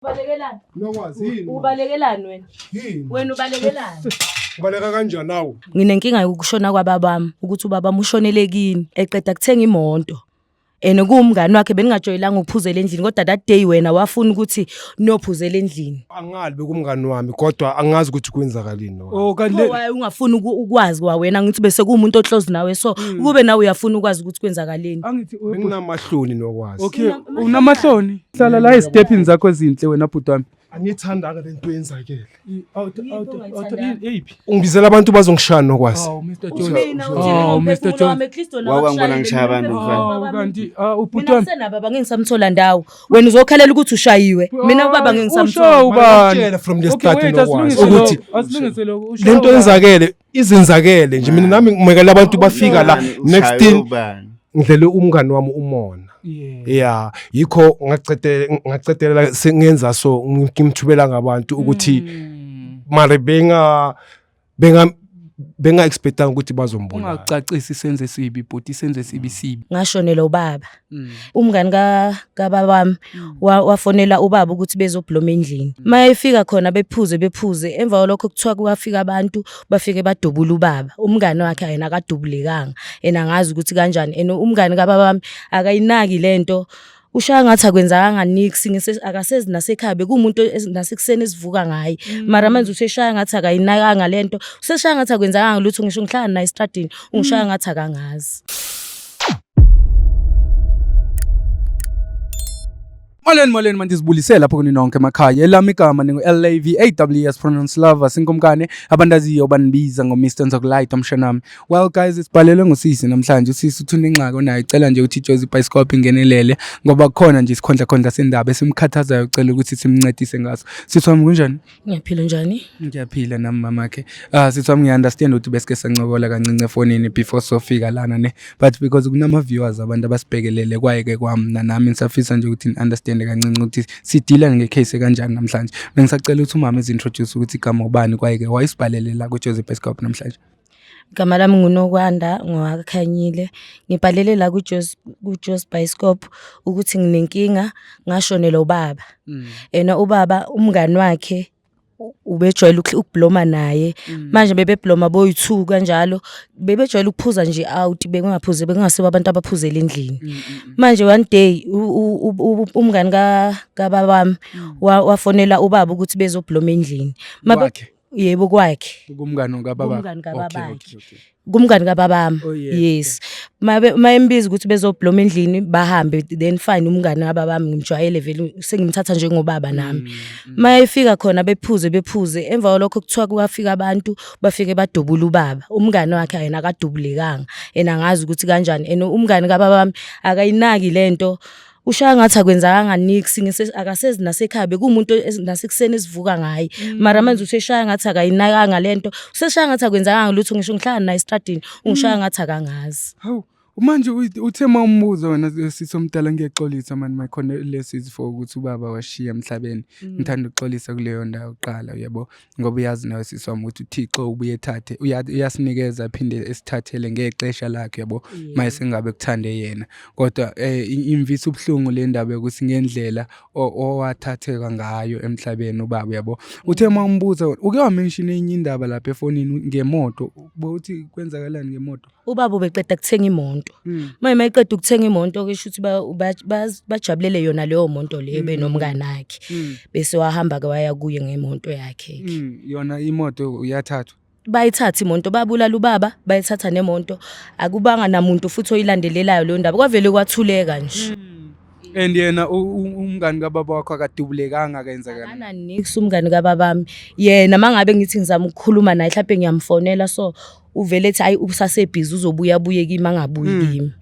Ubalekelani? Nokwazi yini? Ubalekelani wena? Yini? Wena ubalekelani? Ubaleka kanjani nawe? Nginenkinga yokushona kwababami ukuthi ubaba ushonele kini eqeda kuthenga imoto. And kuwumngani wakhe beningajwayelanga ukuphuzela endlini kodwa that day wena wafuna ukuthi niyophuzela endlini. Angali bekumngani wami kodwa angazi ukuthi kwenzakalini nokwazi. Oh kanti Pho why ungafuni ukwazi kwa wena ngithi bese kuwumuntu oclose nawe so kube nawe uyafuna ukwazi ukuthi kwenzakaleni. Angithi Benginamahloni nokwazi. okay, unamahloni. Hlala la ezitepini zakho ezinhle wena bhuti wami. Angiyithandanga lento eyenzakele. Ongayithandanga? Eyiphi? Ungibizela abantu bazongishaya nokwazi. Oh Mr Jones. Mina uthini Oh Mr ngomphefumulo Jones. wami at least wena Wawangibona wakushayile, ngishaya mina abantu, umphefumulo Oh wami. kanti ah ubhuti Mina wami. kusenababa ngeke ngisamthola ndawo. Wena uzokhalela ukuthi ushayiwe. Mina ubaba ngeke ngisamthola. Usho ubani? Ngiyakutshela from the Okay, start wait, nokwazi asilungise ukuthi lokho, asilungise lokho. Usho lento ubani? yenzakele izenzakele nje mina nami ngimekela abantu bafika la next Ushaye thing ubani? ngidlele umngani wami umona. Yeah. Yeah, yikho ngacedela ngacedela sengenza so ngimthubela ngabantu ukuthi mara benga expectanga ukuthi bazombulala. Ungacacisi senze sibi bhuti, senze sibi sibi. Ngashonelwa ubaba. Umngani ka kababa wami wafonela ubaba ukuthi bezobloma endlini. Mayefika khona bephuze bephuze emva kwalokho kuthiwa kwafika abantu bafike badubula ubaba. Umngani wakhe yena akadubulekanga yena angazi ukuthi kanjani and umngani kababa wami akayinaki lento. Ushaya ngathi akwenzakanga niks akasezi nasekhaya bekuwumuntu nasekuseni esivuka ngaye mara manje useshaya ngathi akayinakanga lento useshaya ngathi akwenzakanga lutho ngisho ngihlala naye estradini ungishaya ngathi akangazi. Molweni molweni mandizibulise lapho kuni nonke emakhaya. Elami igama ningu-LAVAWS pronounce lover sinkumkane abandaziyo banibiza ngo-Mr Nzokulight umshanami. Well guys, sibhalelwe ngusisi namhlanje. Usisi uthi unengxaki onayo, ucela nje ukuthi iJozi Bioscope ingenelele ngoba kukhona nje isikhondlakhondla sendaba esimkhathazayo, ucela ukuthi simncedise ngaso. Sisi wami kunjani? Ngiyaphila njani? Ngiyaphila nami mamakhe. Ah sisi wami ngiya-understand ukuthi besike sancokola kancinci efonini before sofika lana ne. But because kunama viewers abantu abasibhekelele kwaye ke kwamna nami ngisafisa nje ukuthi ni-understand kancinci ukuthi sidila ngecase kanjani namhlanje. Bengisacela ukuthi umama ezi-introduce ukuthi igama ubani kwaye ke wayisibhalele la ku-Jozi Bioscope namhlanje. Igama lami nguNokwanda ngowakaKhanyile. Ngibhalele la kuJozi Bioscope ukuthi nginenkinga ngashonelwa ubaba. Ena ubaba umngani wakhe ubejwayele ukubloma naye. Manje bebebloma boyi-2 kanjalo. Bebejwayele ukuphuza nje out bengaphuzi bengasibo abantu abaphuzela endlini. Manje one day umngani kababa wami wafonela ubaba ukuthi bezobloma endlini. Kwakhe? Yebo kwakhe. Kumngani kababa. Kumngani kababakhe. Okay, okay, okay. Kumngani kababami. Oh, yes, Yes. Mayembiza ukuthi bezobloma endlini bahambe then fine umngani kababami ngimjwayele vele sengimthatha njengobaba nami. Mayefika khona bephuze bephuze emva kwalokho kuthiwa kwafika abantu bafike badubula ubaba. Umngani wakhe yena akadubulekanga yena angazi ukuthi kanjani and umngani kababa wami akayinaki lento. Ushaya ngathi akwenzakanga niks akasezi nasekhaya bekuwumuntu nasekuseni esivuka ngaye mara manje useshaya ngathi akayinakanga lento useshaya ngathi akwenzakanga lutho ngisho ngihlala naye estradini ungishaya ngathi akangazi. Hawu manje uthe uma umbuzo wena sisi omdala ngiyaxolisa mani my condolences for ukuthi ubaba washiya emhlabeni. Ngithanda ukuxolisa kuleyo ndawo kuqala uyabo ngoba uyazi nawe sisi wami ukuthi uThixo ubuye ethathe uyasinikeza aphinde esithathele ngexesha lakhe yabo maye sengabe kuthande yena kodwa imvisa ubuhlungu le ndaba yokuthi ngendlela owathatheka ngayo emhlabeni ubaba uyabo. Uthe uma umbuza uke wamention enye indaba lapha efonini ngemoto bowuthi kwenzakalani ngemoto? Ubaba ubeqeda kuthenga imoto. Manje mayeqeda ukuthenga imoto ke shuthi bajabulele yona leyo moto leyo benomngani wakhe. Bese wahamba ke waya kuye ngemoto yakhe ke. Yona imoto uyathathwa. Bayithatha imoto babulala ubaba bayithatha nemoto akubanga namuntu futhi oyilandelelayo leyo ndaba kwavele kwathuleka nje. And yena umngani kababa wakho akadubulekanga akenzekanga. Akana niks umngani kababami. Yena mangabe ngithi ngizama ukukhuluma naye mhlawumbe ngiyamfonela so uvele ethi hayi usasebhizi uzobuya abuye kimi angabuyi kimi.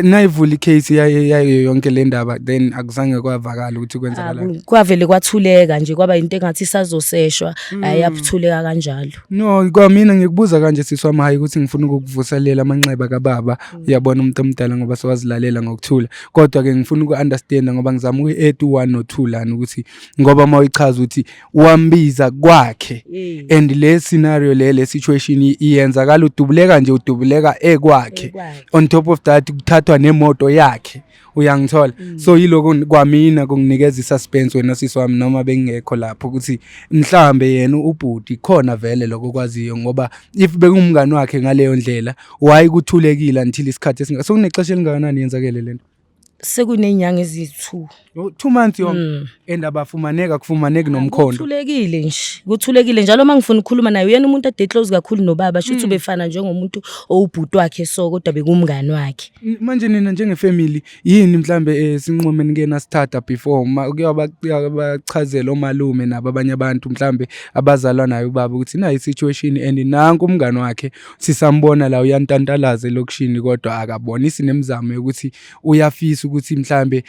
Nayivula icase yayo yonke le ndaba then akuzange kwavakala ukuthi kwenzakalani. Kwavele kwathuleka nje kwaba into engathi isazoseshwa ayabuthuleka kanjalo. No kwamina ngikubuza kanje sisi wami hayi ukuthi ngifuna ukukuvuselela amanxeba kababa uyabona umuntu omdala ngoba sewazilalela ngokuthula kodwa ke ngifuna uku-understand ngoba ngizama uku-add u-1 no-2 lana ukuthi ngoba uma uyichaza ukuthi wambiza kwakhe and le scenario le situation iyenzakala udubuleka nje udubuleka ekwakhe Ekwakhe. on top of that Kuthathwa nemoto yakhe, uyangithola? So yiloko kwamina kunginikeza i-suspense, wena sisi wami, noma bengekho lapho, ukuthi mhlambe yena ubhuti khona vele lokho kwaziyo, ngoba if bekungumngani wakhe ngaleyo ndlela, why kuthulekile until isikhathi esinga sokunexesha elingakanani yenzakele lento? Sekuney'nyanga eziyi-2. Oh, 2 months yonke, and abafumaneka, kufumaneki nomkhondo. Kuthulekile nje, kuthulekile njalo. Uma ngifuna ukukhuluma naye, uyena umuntu ade close kakhulu nobaba, shuthi ubefana njengomuntu owubhuti wakhe, so kodwa bekumngani wakhe. Manje nina njengefamily, yini mhlambe sinqume nike nasithatha before ma kuyabachazela omalume nabo abanye abantu mhlambe abazalwa naye ubaba ukuthi nayi situation and nanku umngani wakhe sisambona la uyantantalaza elokishini, kodwa akabonisi nemizamo yokuthi uyafisa ukuthi mhlambe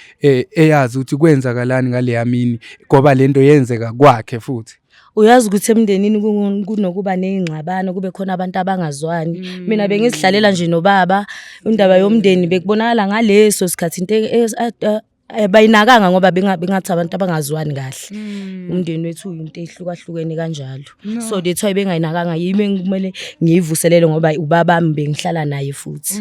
eyazi ukuthi kwenzakalani ngaleya mini, ngoba lento yenzeka kwakhe futhi? Uyazi ukuthi emndenini kunokuba ney'ngxabano, kube khona abantu abangazwani. Mina bengizihlalela nje nobaba. Indaba yomndeni bekubonakala ngaleso sikhathi into bayinakanga ngoba bengathi abantu abangazwani kahle. Umndeni wethu uyinto ehlukahlukene kanjalo, so that's why bengayinakanga. Yimi engikumele ngiyivuselele ngoba ubabami, bengihlala naye futhi.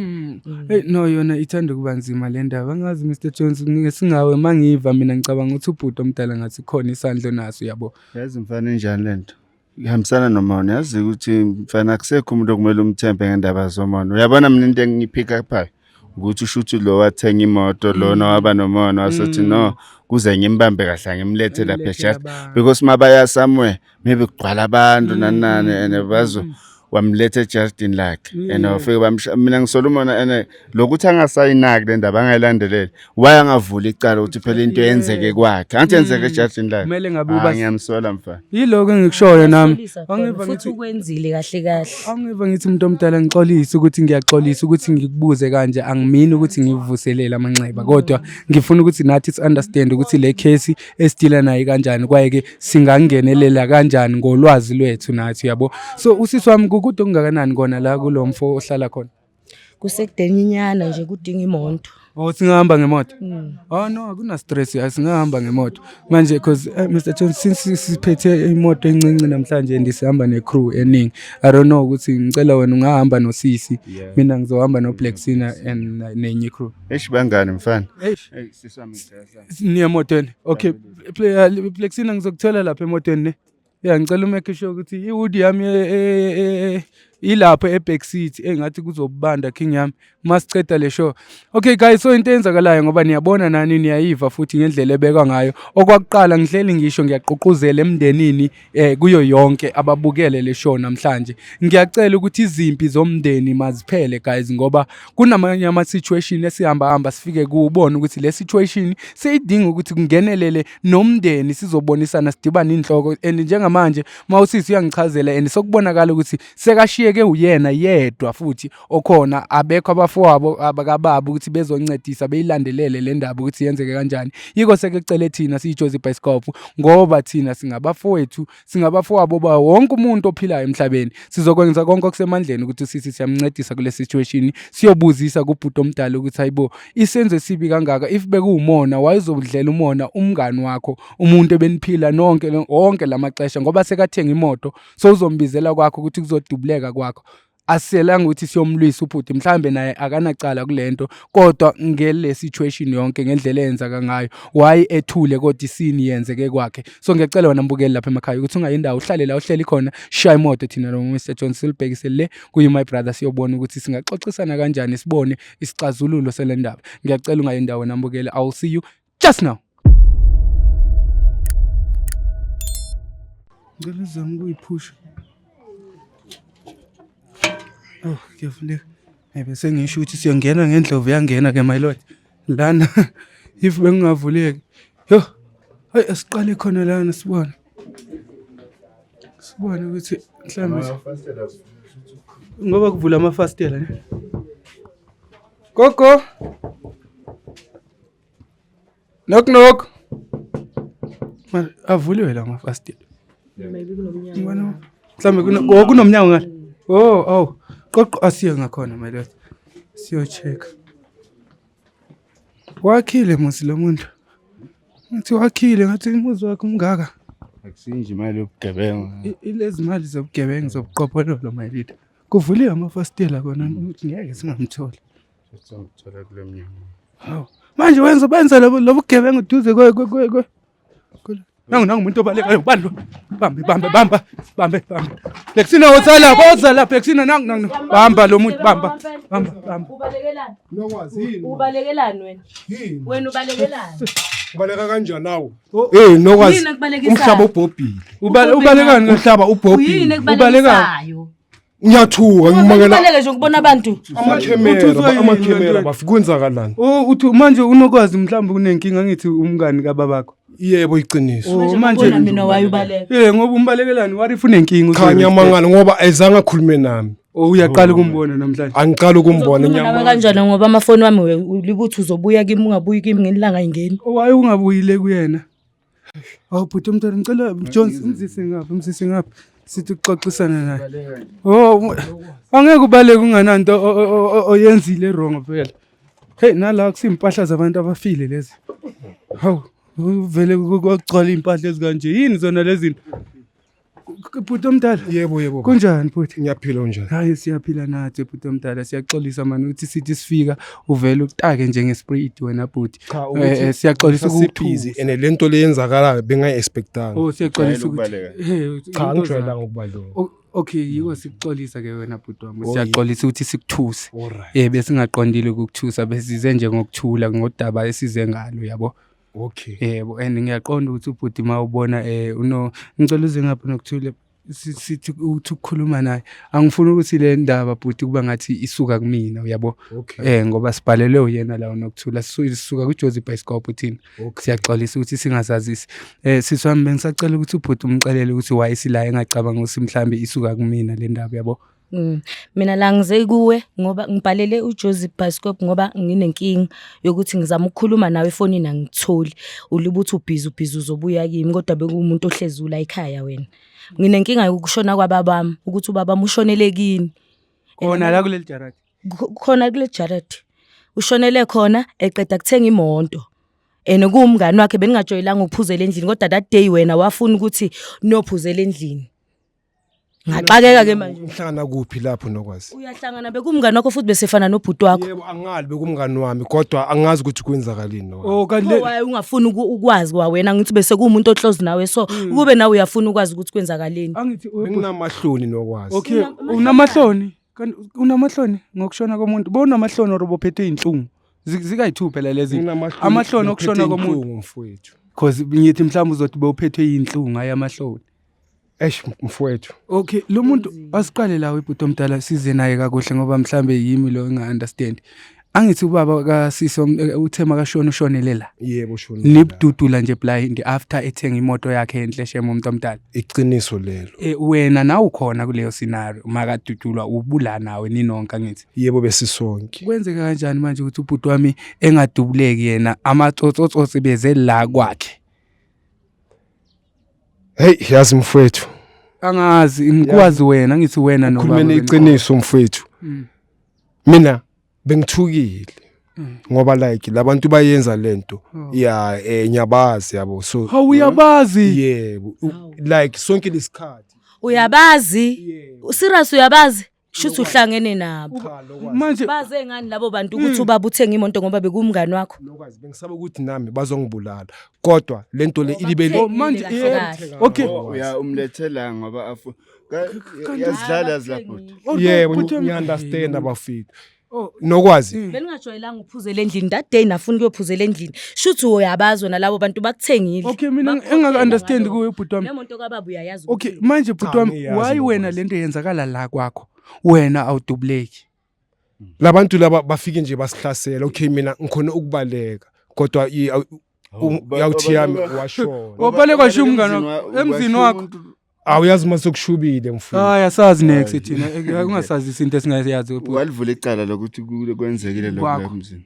Hey, no, yona ithanda ukuba nzima le ndaba. Angazi, Mr Jones, ngesingawe mangiva mina ngicabanga ukuthi ubhuti omdala ngathi khona isandla naso, yabo. Yazi mfana, injani lento? Ihambisana nomona. Yazi ukuthi mfana, akusekho umuntu okumele umthembe ngendaba zomona. Uyabona, mina into engiyipick uphayo ukuthi usho ukuthi lo wathenga imoto lona waba nomona, wasethi no, kuze ngimbambe kahle, ngimlethe lapha Ngimlethe just abantu. because mabaya somewhere maybe kugcwala abantu nani nani and bazo wamletha ejardini lakhe and wafike bamsha. Mina ngisola umona and lokuthi angasayinaki le ndaba, angayilandeleli. Why angavuli icala ukuthi phela into yenzeke kwakhe, angithi yenzeke ejardini lakhe? Kumele ngabe Ah, ngiyamsola mfana. Yiloko engikushoyo nami. Kuyasolisa khona, Angiva futhi ngithi ukwenzile kahle kahle. Angiva ngithi umuntu omdala, ngixolise ukuthi ngiyaxolisa ukuthi ngikubuze kanje, angimini ukuthi ngivuselele amanxeba, kodwa ngifuna ukuthi nathi si understand ukuthi le case esidila naye kanjani, kwaye ke singangenelela kanjani ngolwazi lwethu nathi, yabo. So usisi wami, kukude okungakanani kona la kulo mfo ohlala khona? Kusekudeni inyana nje, kudinga imoto. Oh, singahamba ngemoto. Oh no, akuna stress, singahamba ngemoto. Manje because Mr Jones, since siphethe imoto encinci namhlanje and sihamba ne-crew eningi, I don't know ukuthi ngicela wena ungahamba nosisi, mina ngizohamba no Black Sina and nenye crew. Eish, bangani mfana. Eish. Hey, sisi wami, ngiyasala. Niye emotweni. Okay, Black Sina, ngizokuthola lapha emotweni ne. Yeah, ngicela umake sure ukuthi i-hood yami ilapho e-back seat, engathi kuzobanda, king yami, masiceda le show. Okay guys, so into eyenzakalayo, ngoba niyabona nani niyayiva futhi ngendlela ebekwa ngayo. Okwakuqala, ngihleli ngisho, ngiyagqugquzela emndenini kuyo yonke ababukele le show namhlanje. Ngiyacela ukuthi izimpi zomndeni maziphele guys, ngoba kunamanye ama situation esihamba hamba sifike kuwubona ukuthi le situation seyidinga ukuthi kungenelele nomndeni, sizobonisana, sidibane inhloko. And njengamanje mawusisi uyangichazela and sokubonakala ukuthi sekashiyeke uyena yedwa futhi okhona, abekho abafowabo abakababa ukuthi bezoncedisa beyilandelele le ndaba ukuthi yenzeke kanjani. Yiko sekecele thina siyiJozi Bioscope, ngoba thina singabafowethu, singabafowabo ba wonke umuntu ophilayo emhlabeni. Sizokwenza konke okusemandleni ukuthi sisi siyamncedisa kule situation, siyobuzisa kubhuti omdala ukuthi hayibo, isenzo esibi kangaka, if bekuwumona, wayezodlela umona umngani wakho, umuntu ebeniphila nonke wonke lamaxesha, ngoba sekathenga imoto, so uzombizela kwakho ukuthi kuzodubuleka kwakho. Asiselanga ukuthi siyomlwisa ubhuti, mhlambe naye akanacala kulento, kodwa ngele situation yonke, ngendlela eyenzaka ngayo, why ethule kodwa isini yenzeke kwakhe? So ngiyacela wena mbukeli lapha emakhaya ukuthi ungayindawo, uhlale la uhleli khona, shaya imoto, thina no Mr Jones silibhekise le kuyi my brother, siyobona ukuthi singaxoxisana kanjani, sibone isixazululo sele ndaba. Ngiyacela ungayindawo wena mbukeli, I will see you just now. Ngicela uzame ukuyiphusha. Oh, kuyavuleka. Eh, bese ngisho ukuthi siyongena ngendlovu yangena ke, my lord. Lana if bengingavuleki. Yo. Hayi, asiqale khona lana sibone. Sibone ukuthi mhlawumbe ngoba kuvula amafastela ne. Gogo. Knock knock. Ma avuliwe la amafastela. Maybe kunomnyango. Ngibona mhlawumbe kuno, oh, kunomnyango ngale. Oh. Qoqo, asiye ngakhona, my lord. Siyo check. Wakhile musi lo muntu. Ngathi wakhile, ngathi umuzi wakhe umngaka. Akusinje imali yobugebengu. Ilezi mali zobugebengu, zobuqophololo, my leader. Kuvuliwe amafastela kona, ukuthi ngeke singamtholi. Ngithola kulo mnyango. Hawu. Manje wenza benza lobu lobugebengu duze kwe kwe kwe kwe. Nangu nangu umuntu obalekayo ubani lo? Bambe bambe bamba bambe bambe. Lexina woza lapha woza lapha Lexina nangu nangu. Bamba lo muntu bamba bamba bamba. Ubalekelani? Nokwazi yini? Ubalekelani wena? Yini? Wena ubalekelani? Ubaleka kanjani nawo? Eh nokwazi. Yini ekubalekisayo? Umhlaba ubhobhile. Ubalekani Umhlaba Uyini ubhobhile. ekubalekisayo? Ngiyathuka ngimangela Ubaleke nje ukubona abantu. amakhemera, Uthuswa yini amakhemera lento? bafika kwenzakalani? Oh uthi manje unokwazi mhlawumbe kunenkinga ngithi umngani kababakho. Yebo iqiniso. Oh Manje manje mina waye ubaleka. Eh ngoba umbalekelani what if unenkinga Cha ngiyamangala ngoba ezange akhulume nami. Oh uyaqala ukumbona namhlanje. Angiqala ukumbona Uzokhuluma nawe ngiyamangala. kanjani ngoba amafoni wami ulibuthi uzobuya kimi ungabuyi kimi ngelanga ingeni. Oh why ungabuyile kuyena? Awu bhuti umntwana ngicela Jones umzise ngapha umzise ngapha sithi ukuxoxisana naye. Oh angeke ubaleke ungananto oyenzile wrong phela. Hey nala kusimpahla zabantu abafile lezi. Hawu uvele kwagcwala impahla ezikanje yini zona lezi zinto? Bhuti omdala. Yebo yebo. Kunjani bhuti? Ngiyaphila unjani? Hayi siyaphila nathi bhuti omdala siyaxolisa mani ukuthi sithi sifika uvele utake njenge-spirit wena bhuti. Cha Siyaxolisa busy ukukuthusa. and lento leyenzakalayo bengayi-expectanga. Oh siyaxolisa Ujwayele ukuthi ukubaleka. Eh, Cha into angijwayelanga zakho. ukubaleka. Okay yiko sikuxolisa ke wena bhuti wami. Oh, Siyaxolisa ukuthi sikuthuse. Alright. Besingaqondile ukukuthusa besize nje ngokuthula ngodaba esize ngalo yabo. Okay. Yebo and ngiyaqonda ukuthi ubhuti mawubona uno ngicela uze ngapha nokuthula sithi uthi ukukhuluma naye. Angifuni ukuthi le ndaba bhuti kuba ngathi isuka kumina uyabo. Okay. Ngoba sibhalelwe uyena la unokuthula sisuka kuJozi Bioscope thina. Okay. Siyaxolisa ukuthi singazazisi. Sisi wami bengisacela ukuthi ubhuti umxelele ukuthi why sila engacabanga ukuthi mhlambe isuka kumina le ndaba yabo. Mina la ngize kuwe ngoba ngibhalele uJozi Bioscope ngoba nginenkinga yokuthi ngizama ukukhuluma nawe efonini angikutholi. Ulibuthi ubhizi ubhizi uzobuya kimi kodwa bekuwumuntu ohlezi ula ekhaya wena. Nginenkinga yokushona kwababami ukuthi ubaba ushonele kini. Khona la kuleli jaradi. Khona kule jaradi. Ushonele khona eqeda kuthenga imoto. And kuwumngani wakhe beningajwayelanga ukuphuzela endlini kodwa that day wena wafuna ukuthi niyophuzela endlini. Ngaxakeka ke manje. Ngihlangana kuphi lapho nokwazi? Uyahlangana bekumngani wakho futhi besefana nobhuti wakho. Yebo angali bekumngani wami kodwa angazi ukuthi kwenzakalini nokwazi. Oh kanti Pho why ungafuni ukwazi kwa wena ngithi bese kuwumuntu o-close nawe so ukube nawe uyafuna ukwazi ukuthi kwenzakaleni. angithi Benginamahloni nokwazi. Okay, unamahloni. Kanti unamahloni ngokushona komuntu. Bowunamahloni or bophethwe inhlungu. Zikayi-two phela lezi. Nginamahloni Amahloni okushona ngiphethwe komuntu. inhlungu, mfowethu. Cause ngithi mhlawumbe uzothi bowuphethwe inhlungu hayi amahloni. Eish mfowethu. Okay, lo muntu asiqale la ibhuti omdala size naye kakuhle ngoba mhlambe yimi lo enga understand. Angithi ubaba kasisi uthe makashona ushonele la. Yebo shona. Nibududula nje blind after ethenga imoto yakhe enhle shame umuntu omdala. Iqiniso lelo. Wena nawe ukhona kuleyo scenario makadudulwa ubula nawe ninonke angithi. Yebo besisonke. Kwenzeka kanjani manje ukuthi ubhuti wami engadubuleki yena amatsotsotsi beze la kwakhe? Hey yazi mfowethu. Angazi ngikwazi wena ngithi wena nobaba. Khulumeni iqiniso mfowethu. Mina bengithukile. Ngoba like labantu bayenza lento. Yeah, ngiyabazi yabo. So Hawu uyabazi. yebo like sonke lesikhathi. Uyabazi? Serious uyabazi? Shuthi uhlangene nabo. Manje Baze ngani labo bantu ukuthi ubaba uthenga imoto ngoba bekumngani wakho? Nokwazi bengisaba ukuthi nami bazongibulala. Kodwa lento le ilibele Oh, manje Kahle yebo. kahle. Okay. Uya umlethela ngoba afu yazidlala yazilapho. Yebo Bhuti wami- ngiya-understand abafethu. Oh. Nokwazi Beningajwayelanga ukuphuzela endlini that day nafuna ukuyophuzela endlini. Shuthi uyabazi wena labo bantu bakuthengile. Okay mina Bakukhokhela engaka understand ngalokho. kuwe bhuti wami. Nemoto kababa uyayazi Okay ukuthi manje bhuti Cha, wami ngiyazi why wena nokwazi. lento yenzakala la kwakho wena awudubuleki. Labantu laba bafike nje basihlasela. Okay mina ngikhona ukubaleka kodwa yawuthi yami washona. Wabaleka washiya umngani wakho emzini wakho. Awuyazi mase kushubile mfowethu. Hayi asazi next thina ungasazi isinto esingayazi bhuti. Walivula icala lokuthi kwenzekile lokho Kwakho. emzini.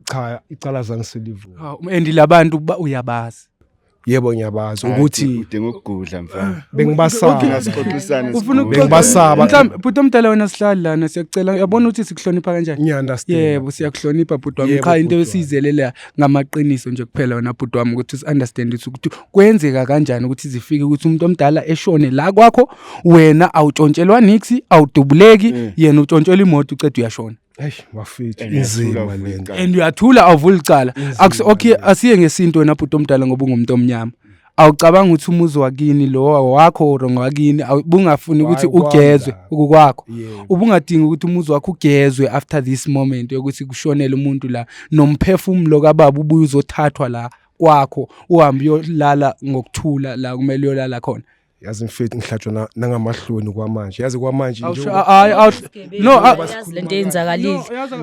Cha icala zange selivume. Hawu, and labantu uyabazi. Yebo ngiyabazi ukuthi Udinga ukugudla mfana. bengibasaba. Sixoxisane. Ufuna sigudle. Bengibasaba. Mhlawumbe bhuti omdala wena sihlali lana siyakucela uyabona ukuthi sikuhlonipha kanjani. Ngiya-understand. Yebo siyakuhlonipha bhuti wami Yebo, cha into bhuti wami. esiyizelela ngamaqiniso nje kuphela wena bhuti wami ukuthi si-understand ukuthi kwenzeka kanjani ukuthi zifike ukuthi umuntu omdala eshone la kwakho wena awutshontshelwa nix awudubuleki yena utshontshelwa imoto uceda uyashona. Eish bafethu And uyathula inzima uvula lento. icala. And uyathula awuvula icala. Inzima Okay, le. asiye ngesintu wena bhuti omdala ngoba ungumuntu omnyama. Awucabanga ukuthi umuzi wakini lo wakho or ngwakini ubungafuni ukuthi Hayi, kwami ugezwe la. ukukwakho. Yebo. Ubungadingi ukuthi umuzi wakho ugezwe after this moment yokuthi kushonele umuntu la nomphefumulo kababa ubuye uzothathwa la kwakho uhambe uyolala ngokuthula la kumele uyolala khona. Yazi mfethu ngihlatshwa nangamahloni kwamanje. Yazi kwamanje No, Uyazi lento eyenzakalile.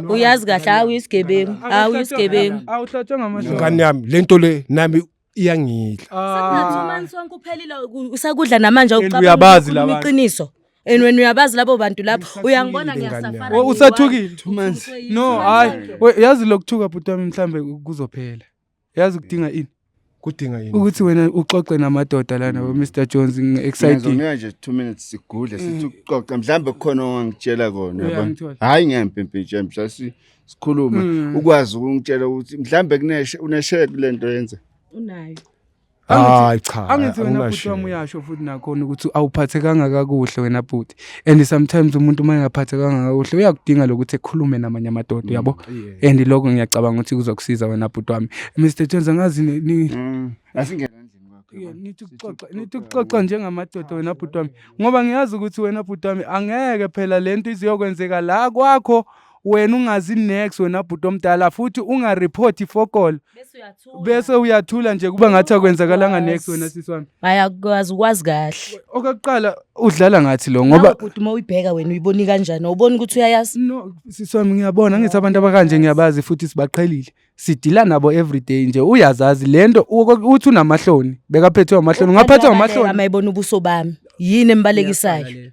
Uyazi kahle hawu isigebengu, hawu isigebengu. Awuhlatshwa ngamahloni. ngane yami lento le nami iyangidla. Sekunathi months wonke uphelile usakudla namanje And awucabangi uyabazi ukukhuluma labantu. iqiniso. And wena uyabazi labo bantu lapho uyangibona Ngane yami. ngiyasafara. Oh, usathukile? 2 months. No, hayi. Yazi lokuthuka bhuti wami mhlambe kuzophela. Yazi kudinga ini? Kudinga yini? Ukuthi wena uxoxe namadoda lana bo Mr Jones ngi-excited. Ngizonika nje 2 minutes sigudle sithi ukuxoxa mhlambe kukhona ongangitshela kona yabona. Uyangithola. Hayi ngiyampimpitsha mhla sikhuluma ukwazi ukungitshela ukuthi mhlambe kuneshe uneshare kulento yenza. Unayo. Hayi cha. Angithi wena bhuti anginashiya. wami uyasho futhi nakhona ukuthi awuphathekanga kakuhle wena bhuti. And sometimes umuntu uma engaphathekanga kakuhle uyakudinga lokuthi ekhulume namanye amadoda uyabo. Yeah. And lokho ngiyacabanga ukuthi kuzokusiza wena bhuti wami. Mr Jones angazi ni Asingena endlini kwakho. Yeah, yabona. nithi ukuxoxa njengamadoda wena bhuti wami ngoba ngiyazi ukuthi wena bhuti wami angeke phela lento iziyokwenzeka la kwakho wena ungazi next wena bhuti omdala futhi ungareport fokol Bese uyathula. bese uyathula nje kuba ngathi akwenzakalanga next wena sisi wami. Bayakwazi ukwazi kahle. Okokuqala udlala ngathi lo Ngoba ngoba bhuti uma uyibheka wena uyiboni kanjani? Awuboni ukuthi uyayazi? No, sisi wami ngiyabona ngithi abantu abakanje ngiyabazi futhi sibaqhelile sidila nabo everyday nje uyazazi lento uthi unamahloni bekaphethwe amahloni ungaphathwa amahloni Uma ibona ubuso bami. Yini embalekisayo?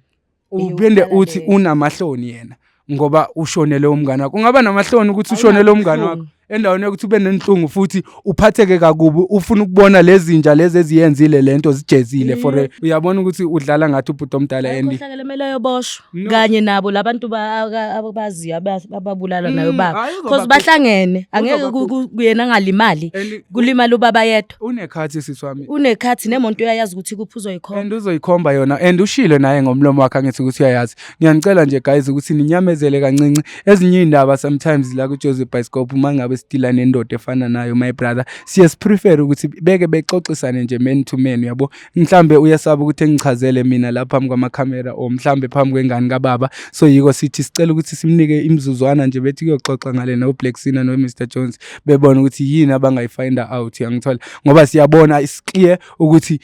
Uphinde uthi Uyoqala unamahloni yena ngoba ushonele umngane wakho. Ungaba namahloni ukuthi ushonele umngane wakho endaweni yokuthi ube nenhlungu futhi uphatheke kakubi ufuna ukubona lezi zinja lezi eziyenzile lento zijezile for uyabona ukuthi udlala ngathi ubhuti omdala and Ayikhohlakele kumele ayoboshwa No. kanye nabo labantu ababaziyo ababulala nayo baba hayi, because bahlangene angeke kuyena angalimali And kulimala ubaba yedwa. Unekhathi sisi wami. Unekhathi nemonto uyayazi ukuthi kuphi uzoyikhomba. And uzoyikhomba yona and ushilo naye ngomlomo wakhe angithi ukuthi uyayazi. Ngiyanicela nje guys ukuthi ninyamezele kancinci ezinye iy'ndaba sometimes la ku-Joseph Bioscope uma ngabe sidila nendoda efana nayo my brother siye siprefer ukuthi beke bexoxisane nje man to man uyabo. Mhlambe uyasaba ukuthi engichazele mina la phambi kwamakhamera or mhlambe phambi kwengane kababa, so yiko sithi sicela ukuthi simnike imizuzwana nje bethi kuyoxoxa ngale no-Black Sina no-Mr Jones bebone ukuthi yini abangayifinda out uyangithola ngoba siyabona is clear ukuthi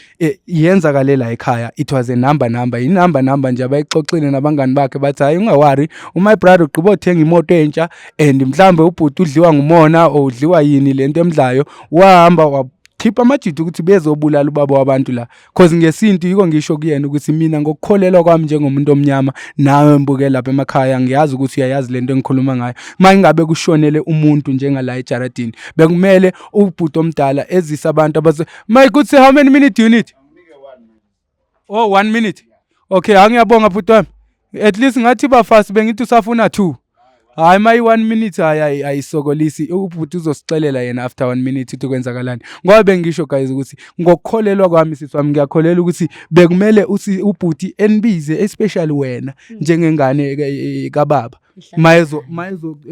yenzakale la ekhaya. It was a number number inumber number nje abayixoxile nabangani bakhe bathi hayi ungawari my brother ugqiba othenga imoto entsha and mhlambe ubhuti udliwa ngumona or udliwa yini lento emdlayo wahamba wakhipha amajidi ukuthi bezobulala ubaba wabantu la cause ngesintu yiko ngisho kuyena ukuthi mina ngokukholelwa kwami njengomuntu omnyama nawe mbuke lapha emakhaya ngiyazi ukuthi uyayazi lento engikhuluma ngayo. Uma ingabe kushonele umuntu njengala ejaradini bekumele ubhuti omdala ezise abantu abazo. My good sir, how many minutes do you need? Oh, 1 minute. Okay, angiyabonga bhuti wami. At least ngathi bafast bengithi usafuna 2. Hayi ma i-1 minute hayi ayisokolisi ubhuti uzosixelela yena after 1 minute ukuthi kwenzakalani ngoba bengisho guys ukuthi ngokukholelwa kwami sisi wami ngiyakholelwa ukuthi bekumele ubhuti enibize especially wena njengengane kababa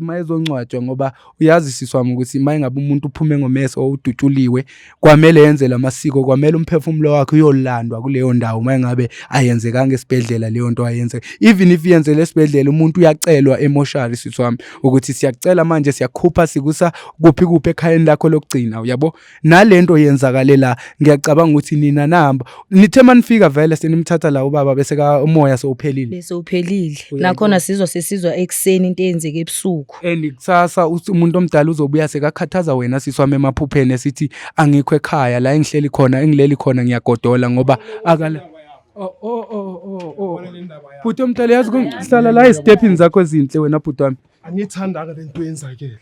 mayezoncwatshwa ngoba uyazi sisi wami ukuthi uma ngabe umuntu uphume ngomese or udutshuliwe kwamele yenze lamasiko kwamele umphefumulo wakhe uyolandwa kuleyo ndawo uma ngabe ayenzekanga esibhedlela leyo nto ayenzeka. Even if yenzele esibhedlela umuntu uyacelwa emoshari sisi wami ukuthi siyakucela manje siyakhupha sikusa kuphi kuphi ekhayeni lakho lokugcina uyabo. Nalento yenzakale la ngiyacabanga ukuthi nina nahamba nithe manifika vele senimthatha la ubaba bese ka umoya sowuphelile. Bese uphelile. Nakhona sizwa sesizwa ekuseni into eyenzeke ebusuku. And kusasa umuntu omdala uzobuya sekakhathaza wena sisi wami emaphupheni esithi angikho ekhaya la engihleli khona engileli khona ngiyagodola ngoba akala. Oh. Bhuti omdala yazi hlala la ezitephini zakho ezinhle wena bhuti wami. Angiyithandanga lento eyenzakele.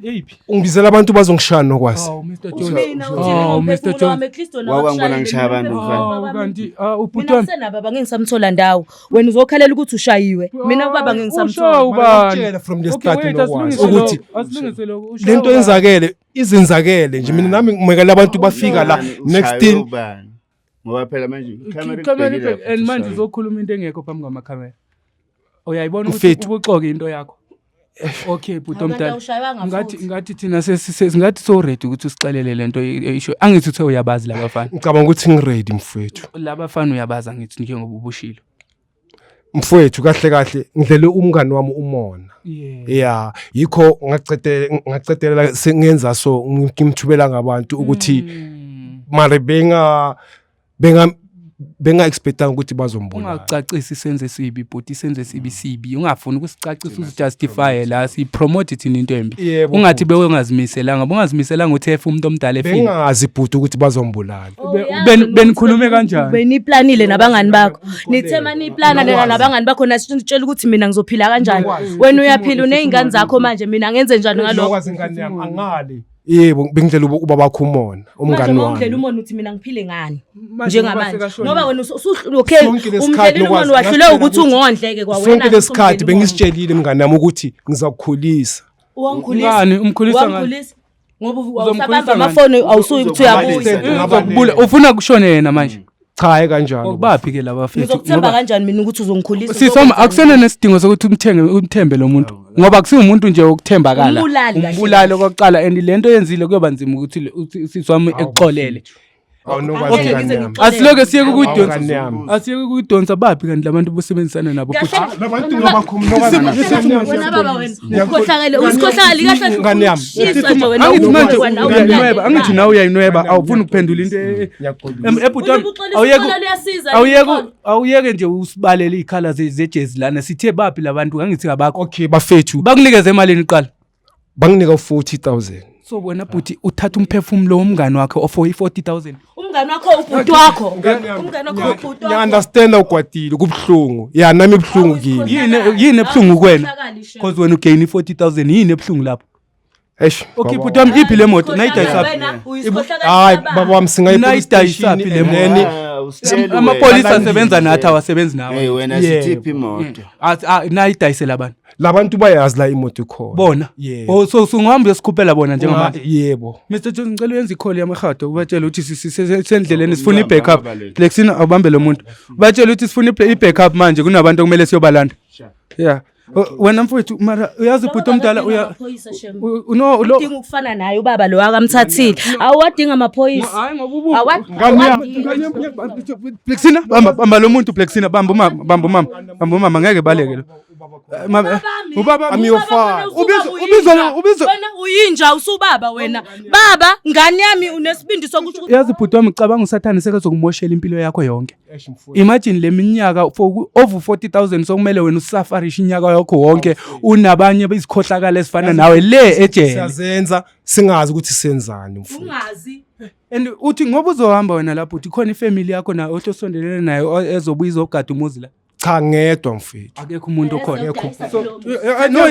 Eyiphi? Ungibizela abantu bazongishaya nokwazi. Oh Mr Jones. Mina Oh, Mr. Jones. Wawangibona ngishaya abantu, mfana. Oh kanti ubhuti Mina wami. kusenababa ngeke ngisamthola ndawo. Wena uzokhalela ukuthi ushayiwe. Mina ubaba ngeke ngisamthola. Usho ubani? Ngiyakutshela from the Okay, start wait, nokwazi asilungise ukuthi lokho, asilungise lokho. Usho lento ubani? yenzakele izenzakele nje mina nami ngimekele abantu bafika la next Ushaye thing ubani? Ngoba phela manje ikhamera Ikhamera ikubhekile ibhek- and lapho manje ushaye. uzokhuluma into engekho phambi kwamakhamera. Uyayibona ukuthi Mfethu. ubuxoki into yakho. Okay, bhuti Hawu, kanti omdala. awushaywanga Ngathi futhi. ngathi thina ngathi so ready ukuthi usixelele lento eyisho. Angithi uthe uyabazi labafana. Ngicabanga ukuthi ngiready, mfowethu. Labafana uyabazi, angithi, njengoba ubushilo. Mfowethu, kahle kahle ngidlele umngani wami umona. Ya, yikho ngacedela sengenza so, ngimthubela ngabantu ukuthi mara benga expectanga ukuthi bazombulala. Ungacacisi senze sibi, bhuti, senze sibi sibi. Ungafuni ukusicacisa, uzijustify la, sipromote thina into embi. Yebo. Ungathi bewungazimiselanga, bungazimiselanga uthi efe umuntu omdala efile. Bengazi, bhuti, ukuthi bazombulala. Benikhulume kanjani? Beniplanile nabangani bakho, nithe maniplana lena nabangani bakho, nasitshela ukuthi mina ngizophila kanjani. Wena uyaphila, uney'ngane zakho, manje mina ngenze njani ngalokho? Nokwazi ingane yami angali. Yebo, bengidlela ubaba wakho umona, Manje umngani uma ungidlela wami. umona, uthi mina ngiphile ngani Manje ngoba njengamanje? sekashonile. Ngoba wena okay, Sonke lesikhathi umdlelile umona, Nokwazi, wahlule ngasitshela ukuthi ukuthi- ungondleke kwawena. Sonke lesikhathi bengisitshelile mngani wami ukuthi ngizakukhulisa. Wangikhulisa. Ngani? Umkhulisa ngani? Wangikhulisa ngoba Uzomkhulisa awusabamba ngani? amafoni, awusuyi ukuthi uyabuya. Uzokubula, ufuna kushone yena manje? Cha, hayi kanjalo. Baphi ke laba fethu? Ngizokuthemba kanjani mina ukuthi uzongikhulisa? Sisoma, akusena nesidingo sokuthi umthenge, umthembe lo muntu, ngoba akusiwumuntu nje wokuthembakala. Umbulali kahle. Umbulali okokuqala, and lento yenzile kuyoba nzima ukuthi sisi wami ekuxolele. Awu, Nokwazi, Okay, ingane ngize yami. ngixolele. Asiloke siyeke ukuyidonsa. Ngane yami. Asiyeke ukuyidonsa. Baphi kanti labantu bosebenzisana nabo futhi? Labantu ngabakhulu, Nokwazi. Wena baba, wena ukhohlakele, usikhohlakele kahle. Ngane yami. Shiswa nje wena. Angithi manje wena uyayinweba, angithi nawe uyayinweba, awufuni ukuphendula into Ngiyaxolisa. Ebhuti wami, Uxolisa, awuyeke uxolo luyasiza, awuyeke uxolo. Awuyeke nje usibalele iy'khala zejezi lana. Sithe baphi labantu? Angithi abakho. Okay, bafethu. Bakunikeze emalini kuqala? Banginika u-40,000. So wena bhuti uthatha umphefumulo womngani wakhe for i-40,000? Umngani wakho ubhuti wakho, umngani wakho ubhuti wakho. Ngiya-understanda, ukwatile, kubuhlungu. Ya, nami ibuhlungu kimi. Yini ebuhlungu kuwena? Awusikhohlakali, shem. Cause wena ugain i-40,000, yini ebuhlungu lapho? Eish. Okay, baba bhuti wami, iphi le moto? Uyikhohlakele Nayidayisaphi? wena, uyisikhohlakali Hayi, baba. baba wami, singayi police Nayidayisaphi station le and moto? then Ah, usitshele Amapolisa wena. asebenza nathi, awasebenzi nawe. Hey wena, Yebo. sithiphi imoto? Nayidayisela abantu? Labantu bayazi la imoto ikhona. Bona? Yebo. Oh, so sungahamba uyosikhuphela bona njengamanje? Yebo. Mr Jones, ngicela uyenze i-call yamahado, ubatshele ukuthi sisendleleni, sifuna i-backup. Abaleke. Lexina, awubambe lo muntu, ubatshele ukuthi sifuna i-backup manje, kunabantu okumele siyobalanda. Yeah. Wena mfowethu, mara uyazi ubhuti omdala uya Amaphoyisa, shem. No, lo Udinga ukufana naye ubaba lo akamthathile, awadinga amaphoyisa. Hayi, ngoba ubu Blexina, bamba, bamba lo muntu. Blexina, bamba umama, bamba umama, bamba umama, ngeke baleke lo. Mama, ubaba. I'm your father. Ubizwa Wena uyinja, usubaba wena. Baba, ngani yami, unesibindi sokusho ukuthi Yazi bhuti wami, cabanga usathane sekazokumoshela impilo yakho yonke. Imagine le minyaka for over 40,000, sokumele wena usafarishe inyaka yakho wonke, unabanye bezikhohlakala ezifana nawe le ejele. Siyazenza singazi ukuthi senzani, mfowethu. Ungazi. And uthi ngoba uzohamba wena lapho, uthi khona ifamily yakho nayo ohlosondelene nayo ezobuya izogada umuzi la? Cha, ngedwa, mfowethu. Akekho umuntu okhona. So, No,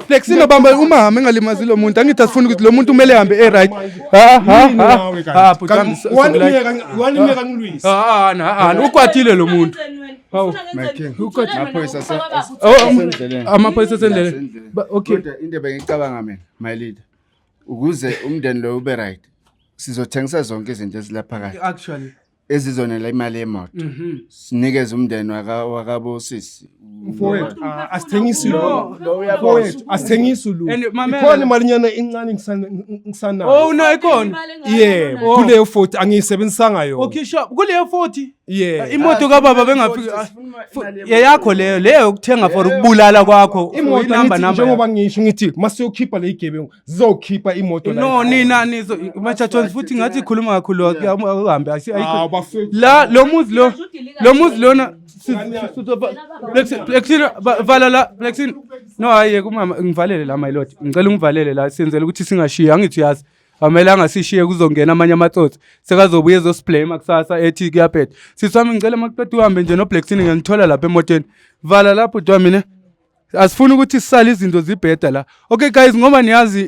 Flexino, bamba umama engalimazi lo muntu. Angithi asifuni ukuthi lo muntu kumele ahambe e-right. Ha ha Yini ha. nawe kanti? Ha, bhuti wami, Wanimeka ngilwisa. Ah, ah, ah, ukwatile lo muntu. Hawu. My king. Amaphoyisa Oh, asendleleni. Amaphoyisa asendleleni. Asendleleni. Okay. Kodwa into ebengicabanga mina, my leader, ukuze umndeni lo ube right, sizothengisa zonke izinto ezilaphakathi Actually. ezizonela imali yemoto, sinikeze umndeni wakabosisi. Mfowethu, asithengisi No. lo. Mfowethu, asithengisi lo. And mamela- Ikhona imalinyana encane ngisanayo. Oh, no, ikhona. Yebo, Oh. kuleyo 40 angiyisebenzisanga yona. Okay, sure. Kuleyo 40. Yeah. Imoto kababa bengafika yeyakho leyo, leyo yokuthenga for ukubulala kwakho. Imoto Inamba angithi number. njengoba ngisho ngithi masiyokhipha le igebengu, zizokhipha imoto la. No, ikhona. nina nizo Machathons futhi ngathi khuluma kakhulu, uhambe ayikho. Ah, bafethu. La lo muzi lo, lo muzi lona Flexino, vala la, Flexino. No, hayi, kumama ngivalele la, my lord. Ngicela ungivalele la, senzele ukuthi singashiyi. Angithi uyazi. Amelanga sishiye, kuzongena amanye amatsotsi. Sekazobuya ezosiblame kusasa ethi kuyabheda. Sisi wami, ngicela makuqeda uhambe nje no Blacksini, ngiyangithola lapha emotweni. Vala lapho dwa mina. Asifuni ukuthi sisale izinto zibheda la. Okay guys, ngoba niyazi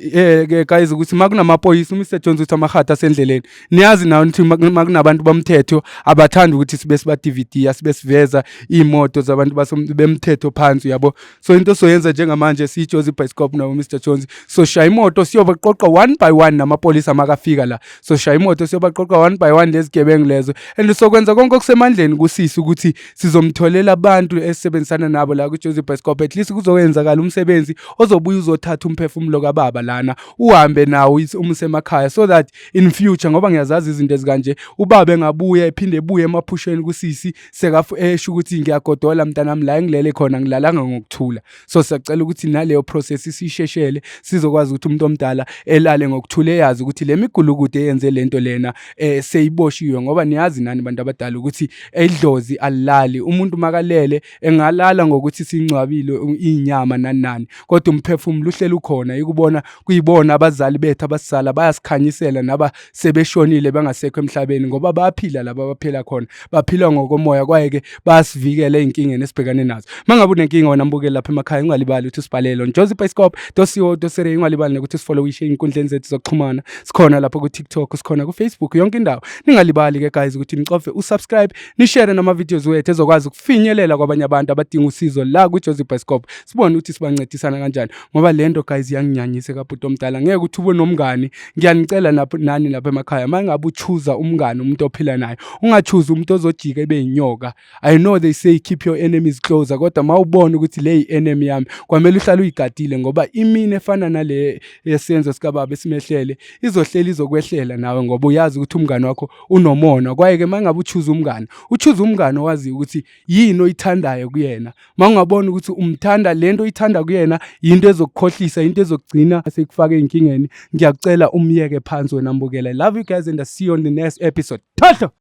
ke guys ukuthi makunamaphoyisa, uMr Jones uthi amahata asendleleni. Niyazi nawe ukuthi makunabantu bomthetho abathanda ukuthi sibe siba DVD, sibe siveza imoto zabantu bemthetho phansi, uyabo. So into soyenza njengamanje siyiJozi Bioscope nabo Mr Jones, so shaya imoto siyobaqoqa one by one namapolisa makafika la. So shaya imoto siyobaqoqa one by one lezi gebengu lezo, and sokwenza konke okusemandleni kusisi ukuthi sizomtholela abantu esisebenzisana nabo la kuJozi Bioscope. At least kuzokwenzakala umsebenzi ozobuya uzothatha umphefumulo kababa lana, uhambe nawo umse emakhaya, so that in future, ngoba ngiyazazi izinto ezikanje, ubaba engabuya ephinde ebuye emaphusheni kusisi sekafu esho ukuthi, "Ngiyagodola mntanami, la engilele khona ngilalanga ngokuthula." So siyacela ukuthi naleyo process siyisheshele, sizokwazi ukuthi umuntu omdala elale ngokuthula, eyazi ukuthi le migulukudu eyenze lento lena seyiboshiwe, ngoba niyazi nani bantu abadala ukuthi idlozi alilali. Umuntu makalele engalala ngokuthi singcwabile inyama nani nani, kodwa umphefumulo uhleli ukhona. Ikubona kuyibona abazali bethu abasizala bayasikhanyisela naba sebeshonile bangasekho emhlabeni, ngoba bayaphila laba abaphila khona, baphila ngokomoya, kwaye-ke bayasivikela ey'nkingeni esibhekane nazo. Uma ngabe unenkinga wena mbukeli lapha emakhaya, ungalibali ukuthi usibhalele on jozibioscope.co.za. Ungalibali nokuthi usifollowishe ey'nkundleni zethu zokuxhumana. Sikhona lapho ku-TikTok, sikhona ku-Facebook, yonke indawo. Ningalibali-ke guys ukuthi nicofe usubscribe, nishare nama-videos wethu ezokwazi ukufinyelela kwabanye abantu abadinga usizo la kwi-Jozi Bioscope, sibone ukuthi sibancedisana kanjani, ngoba le nto guys iyanginyanyisa kabhuti omdala. Ngeke ukuthi ube nomngani. Ngiyanicela nani lapha emakhaya, uma ngabe uchuza umngani, umuntu ophila naye, ungachuzi umuntu ozojika ebe yinyoka. I know they say keep your enemies closer, kodwa uma ubona ukuthi le yi-enemy yami, kwamele uhlale uyigadile, ngoba imini efana nale yesenzo sikababa esimehlele izohlela izokwehlela nawe, ngoba uyazi ukuthi umngani wakho unomona. Kwaye-ke uma ngabe uchuza umngani, uchuza umngani owaziyo ukuthi yini oyithandayo kuyena. Uma ungabona ukuthi umthanda lento oyithanda kuyena yinto ezokukhohlisa, into ezokugcina sekufaka ey'nkingeni, ngiyakucela umyeke phansi wena mbukela. I love you guys and I see you on the next episode. Thahlo.